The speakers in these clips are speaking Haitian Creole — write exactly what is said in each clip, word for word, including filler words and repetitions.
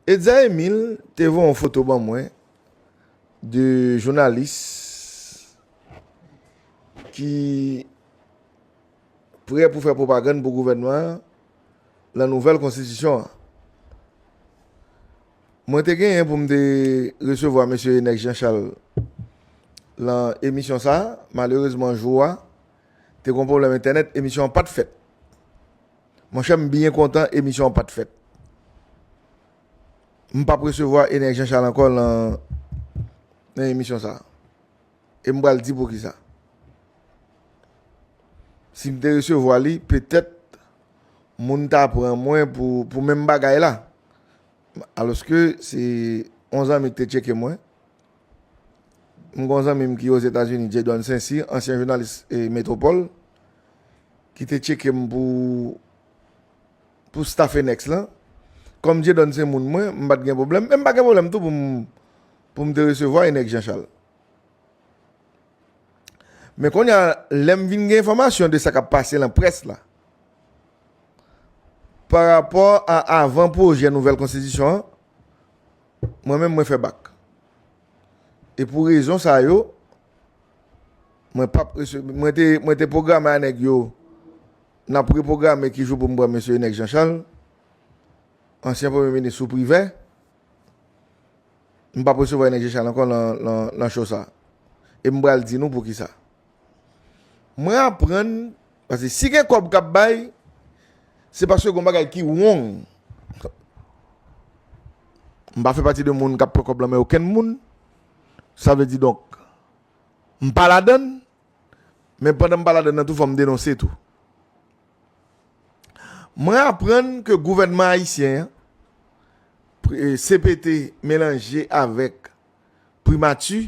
Edza Emile te voye yon foto ban mwen de jounalis ki prè pou fè pwopagann pou gouvènman an nan nouvèl konstitisyon an. Mwen te genyen pou m te resevwa mesye Enex Jean Charles lan emisyon sa a. Malerezman, jou a, te gon pwoblèm entènèt, emisyon an pa t fèt. Monchè, m byen kontan emisyon an pa t fèt. M p ap resevwa Enex Jean Charles ankò lan, lan emisyon sa a. E m pral di poukisa. Si m te resevwa li, petèt moun ta pran mwen pou, pou menm bagay la. Alòske se yon zanmi ki te tcheke mwen. M gen yon zanmi m ki Ozetazini, Dieudonne Saint-Cyr, ansyen jounalis, e, Metwopòl, ki te tcheke m pou, pou staff Enex lan. Kòm Dieudonne se moun mwen, m pa t gen pwoblèm. Men m pa gen pwoblèm tou pou m, pou m te resevwa Enex Jean Charles. Men kounye a, lè m vin gen enfòmasyon de sa k ap pase lan près la, pa rapò a avan pwojè nouvèl konstitisyon an, mwen menm, mwen fè bak. E pou rezon sa yo, mwen p ap rese-, mwen te, mwen te pwograme a nèg yo, n ap repwograme ki jou pou m pran mesye Enex Jean Charles, ansyen premye minis sou Privè. M p ap resevwa Enex Jean Charles ankò lan, lan, lan show sa. E m pral di nou poukisa. Mwen aprann, paske si gen kòb k ap bay, se paske gon bagay ki wrong. M pa fè pati de moun k ap pran kòb lan men okenn moun. Sa vle di donk, m pa ladann, men pandan m pa ladann nan tou, fò m denonse tou. Mwen aprann ke gouvènman ayisyen an, pri-, e, C P T melanje avèk primati,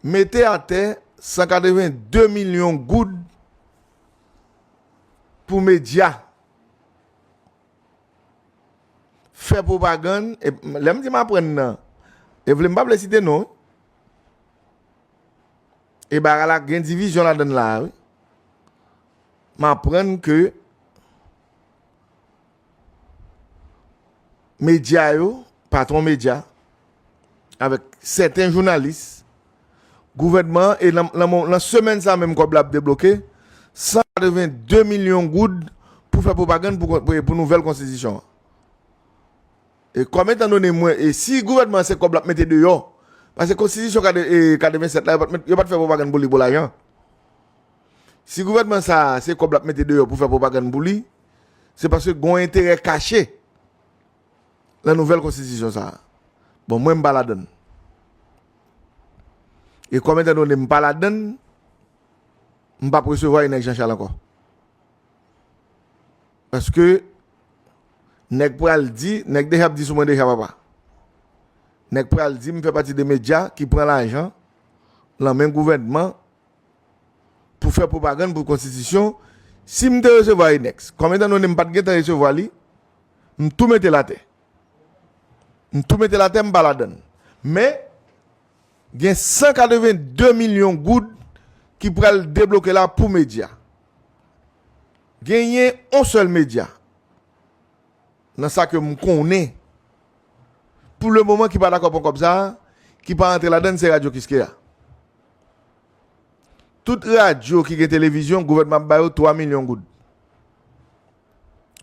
mete atè san katreven de milyon goud pou medya. Fè pwopagann, e, lè m di m aprann nan, e vle m pa vle site non, wi. E bagay la gen divizyon ladann la, wi. M aprann ke medya yo, patwon medya, avèk sèten jounalis, gouvènman an, e lan, lan, lan semèn sa menm kòb la ap debloke, san katreven de milyon goud pou fè pwopagann pou, pou, pou nouvèl konstitisyon an. E kòm etandone mwen, e si gouvènman an se kòb l ap mete deyò, paske konstitisyon katre-, e katreven sèt la, yo pa t met, yo pa t fè pwopagann pou li pou lajan. Si gouvènman sa a se kòb l ap mete deyò pou fè pwopagann pou li, se paske gen yon enterè kache lan nouvèl konstitisyon sa a. Bon, mwen, m pa ladann. E kòm etandone m pa ladann, m p ap resevwa Enex Jean Charles ankò. Paske nèg pral di, nèg deja ap di sou mwen deja, papa. Nèg pral di m fè pati de medya ki pran lajan lan men gouvènman pou fè pwopagann pou konstitisyon. Si m te resevwa Enex, kòm etandone m pa t gentan resevwa li, m tou mete l atè. M tou mete l atè, m pa ladann. Men, gen san katreven de milyon goud ki pral debloke la pou medya. Genyen yon sèl medya nan sa ke m konnen, pou le moman, ki pa dakò pran kòb sa a, ki pa antre ladann, se Radyo Kiskeya. Tout radyo ki gen televizyon, gouvènman ap ba yo twa milyon goud.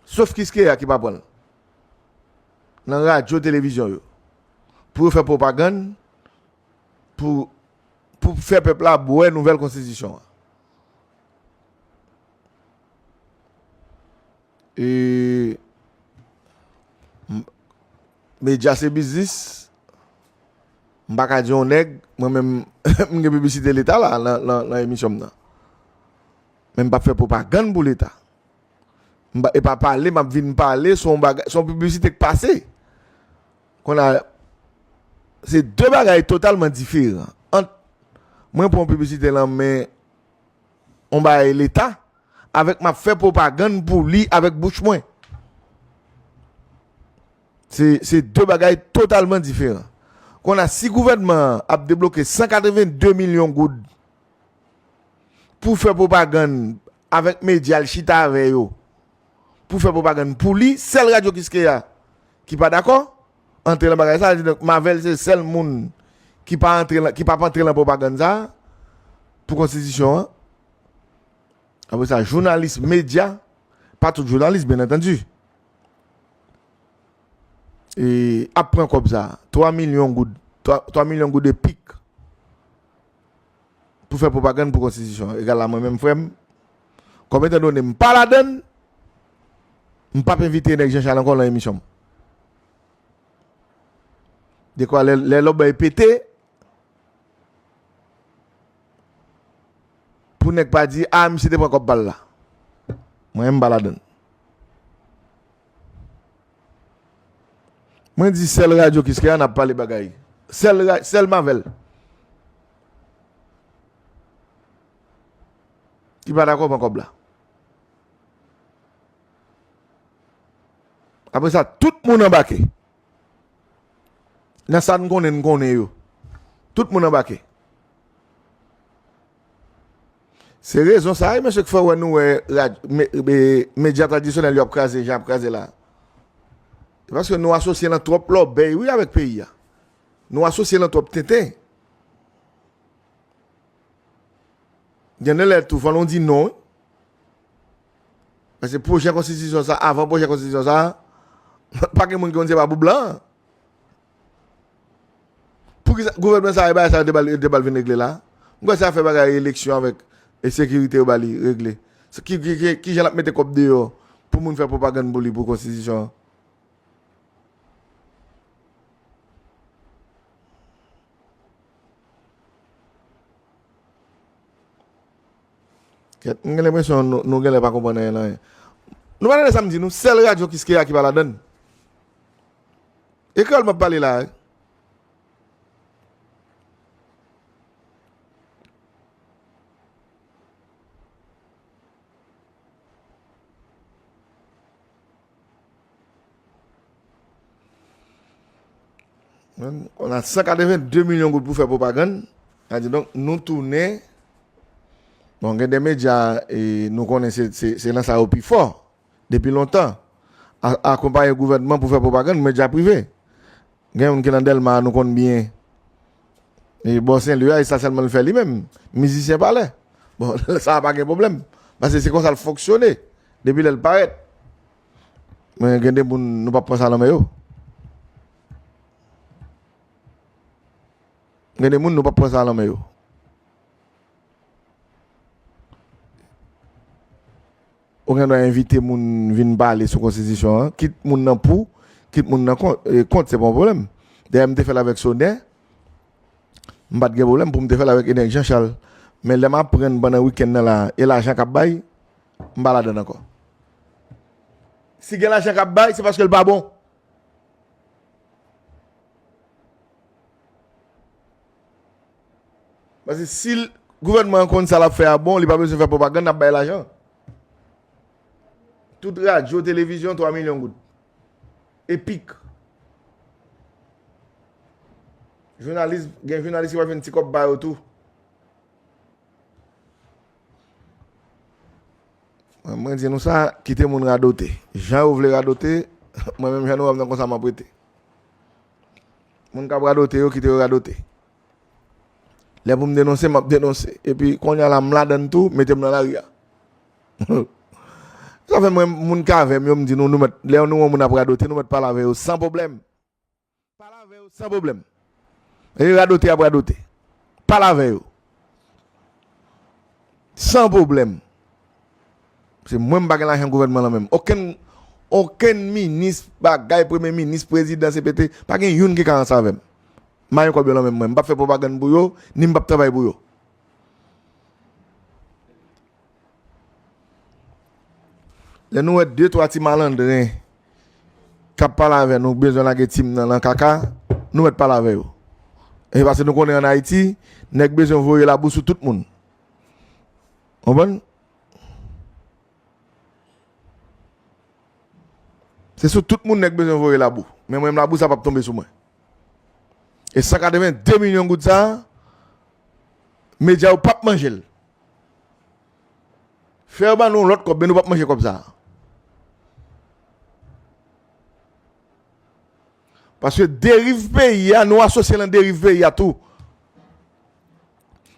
Sof Kiskeya ki pa pran l. Nan radyo, televizyon yo. Pou yo fè pwopagann, pou, pou fè pèp la bwè nouvèl konstitisyon an. E, m-, medya se biznis. M pa ka di yon nèg, mwen menm, m gen piblisite Leta la, nan, nan, nan emisyon m nan. Men m p ap fè pwopagann pou Leta. M pa, e pa pale, m ap vin pale, se yon bagay, se yon piblisite k pase. Kounye a, se de bagay totalman diferan. Ant mwen pran yon piblisite lan men yon bagay Leta, avèk m ap fè pwopagann pou li avèk bouch mwen. Se, se de bagay totalman diferan. Kounye a, si gouvènman an ap debloke san katreven de milyon goud pou fè pwopagann avèk medya l chita avè yo, pou fè pwopagann pou li, sèl Radyo Kiskeya ki pa dakò antre nan bagay sa. Donk, Mavèl se sèl moun ki pa antre lan, ki pa antre lan pwopagann sa pou konstitisyon an. Apre sa, jounalis, medya, pa tout jounalis, byen antandi, e, ap pran kòb sa, twa milyon goud, twa, twa milyon goud e pik pou fè pwopagann pou konstitisyon an. Egal la, mwen menm, frè m, kòm etan done m pa ladann, m p ap envite nèg Jean Charles ankò nan emisyon m. Dekwa lè, lè lòbèy pete, pou nèg pa di, a, misye te pran kòb pa l la. Mwen, m pa ladann. Mwen di sèl radyo Kiskeya n ap pale bagay. Sèl ra-, sèl Mavèl ki pa dakò pran kòb la. Apre sa, tout moun anbake. Nan sa n konnen, n konnen yo. Tout moun anbake. Se rezon sa a, mesye, k fè w wè nou wè rad-, me-, me-, medya tradisyonèl yo ap kraze jan y ap kraze la. Se paske nou asosye nan twòp lòbèy, wi, avèk peyi a. Nou asosye nan twòp tenten. Gen de lè tou, fò nou di non, wi. Paske pwochen konstitisyon sa, avan pwochen konstitisyon sa, pa gen moun ki konn se pa pou blan. Poukisa gouvènman sa a, e bagay sa yo te ba l, yo te ba l vin regle la? M kwè se afè bagay eleksyon avèk, e, sekirite yo ba li regle. Se ki, ki, ki, ki jan l ap mete kòb deyò pou moun fè pwopagann pou li pou konstitisyon an? Kèt, m gen lenpresyon nou, nou genlè pa konprann anyen nan anyen. Nou pa tande sa m di nou, sèl radyo Kiskeya ki pa ladann. E kreyòl m ap pale la, wi. Menm, on a san katreven de milyon goud pou fè pwopagann. Sa di, donk, nou tounen. Bon, gen de medya, e, nou konnen se, se, se nan sa yo pi fò, depi lontan. A, akonpaye gouvènman pou fè pwopagann, medya prive. Gen youn ki nan Dèlma, nou konn byen. E bò Senlwi a, e sa sèlman l fè li menm. Mizisyen palè. Bon, sa a pa gen pwoblèm. Paske se konsa l fonksyone. Depi lè l parèt. Men gen de moun, nou p ap pran sa nan men yo. Gen de moun, nou p ap pran sa nan men yo. Ou gen dwa envite moun vin pale sou konstitisyon an, kit moun nan pou, kit moun nan kont, e, kont, se pa yon pwoblèm. Dayè, m te fè l avèk Sonè, m pa t gen pwoblèm pou m te fè l avèk Enèk Jean Charles. Men lè m aprann pandan wikenn nan la, e lajan k ap bay, m pa ladann ankò. Si gen lajan k ap bay, se paske l pa bon. Paske si l, gouvènman an konn sa l ap fè a bon, li pa bezwen fè pwopagann, l ap bay lajan. Tout radyo, televizyon, twa milyon goud. Epik. Jounalis, gen jounalis ki pral fè yon ti kòb ba yo tou. Mwen, mwen di nou sa, kite moun radote. Jan yo vle radote, mwen menm jan nou wè m nan konsa m ap rete. Moun k ap radote yo, kite yo radote. Lè pou m denonse, m ap denonse. Epi kounye a la, m ladann tou, mete m nan lari a. Sa fè mwen, moun k avè m yo, m di nou, nou mèt, lè nou wè moun ap radote, nou mèt pale avè yo san pwoblèm. Pale avè yo san pwoblèm. E radote ap radote. Pale avè yo. San pwoblèm. Se mwen, m pa gen lajan gouvènman lan menm. Okenn, okenn minis, bagay, premye minis, prezidan, C P T, pa gen youn ki ka ranse avè m. M pa gen kòb yo lan men mwen. M p ap fè pwopagann pou yo, ni m p ap travay pou yo. Lè nou wè de, twa ti malandren k ap pale avè nou, bezwen lage tim nan, lan kaka, nou mèt pale avè yo. E paske nou konnen ann Ayiti, nèg bezwen voye labou sou tout moun. Konprann? Se sou tout moun nèg bezwen voye labou. Men mwen menm, labou sa p ap tonbe sou mwen. E san katreven de milyon goud sa, medya yo p ap manje l. Fè yo ban nou yon lòt kòb, men nou p ap manje kòb sa. Paske deriv peyi a, nou asosye l nan deriv peyi a tou.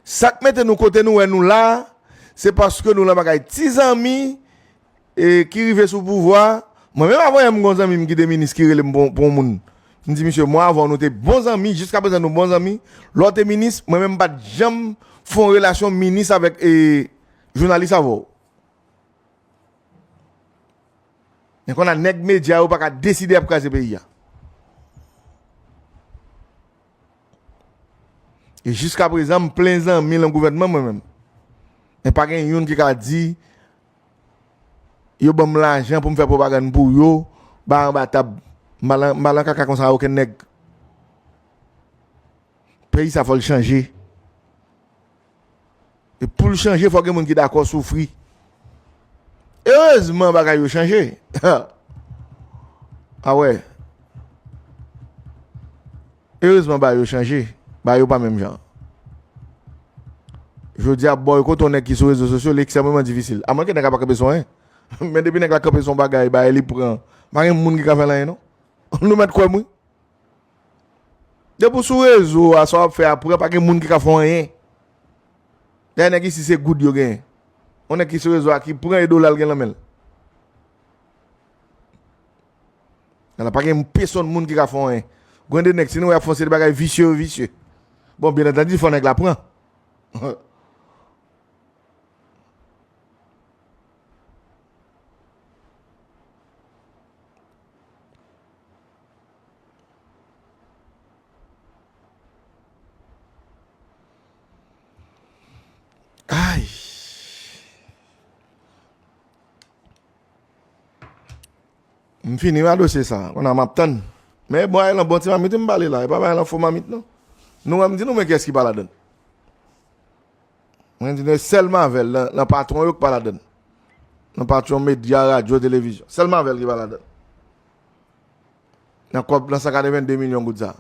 Sa k mete nou kote nou wè nou la, se paske nou lan bagay ti zanmi, e, ki rive sou pouvwa. Mwen menm, avan yè, m gen yon zanmi m ki te minis ki rele m pou, pou yon moun. M di, "Misye, mwen avè w, nou te bon zanmi, jiska prezan nou bon zanmi. Lè w te minis, mwen menm m pa t janm fè yon relasyon minis avèk, e, jounalis avè w." Men konnya nèg medya yo pa ka deside y ap kraze peyi a. E jiska prezan, m plen zanmi lan gouvènman mwen menm. Men pa gen youn ki ka di, yo ban m lajan pou m fè pwopagann pou yo, ba anba tab. M pa lan, m pa lan kaka konsa okenn nèg. Peyi sa fò l chanje. E pou l chanje, fò gen moun ki dakò soufri. Erezman, bagay yo chanje. A wè. Erezman, bagay yo chanje. Bagay yo pa menm jan. Jodi a, boykote yon nèg ki sou rezo sosyo, li ekstrèmeman difisil. Amwens ke nèg la pa kanpe sou anyen. Men depi nèg la kanpe sou yon bagay, bagay li pran. Pa gen moun ki ka fè l anyen, non. Nou mèt kwè m, wi. Depi w sou rezo a, sa w ap fè a pran, pa gen moun ki ka fè w anyen. Dayè, nèg isi se goud yo genyen. Yon nèg ki sou rezo a ki pran e dola l gen lan men l. Ala, pa gen pesonn moun ki ka fè w anyen. Gen de nèg, si nou wè y ap fè yon seri de bagay visye yo visye. Bon, byen antandi, fò nèg la pran. Ay. M fini a dosye sa. Konnya m ap tann. Men bon, ay lan bon ti mamit, m pale la. E pa bay lan fo mamit, non. Nou wè m di nou, men kiyès ki pa ladann? Mwen di nou, sèlman avè l, lan, lan patwon yo k pa ladann. Lan patwon medya, radyo, televizyon. Sèlman avè l ki pa ladann. Nan kòb, nan san katrevenn de milyon goud sa.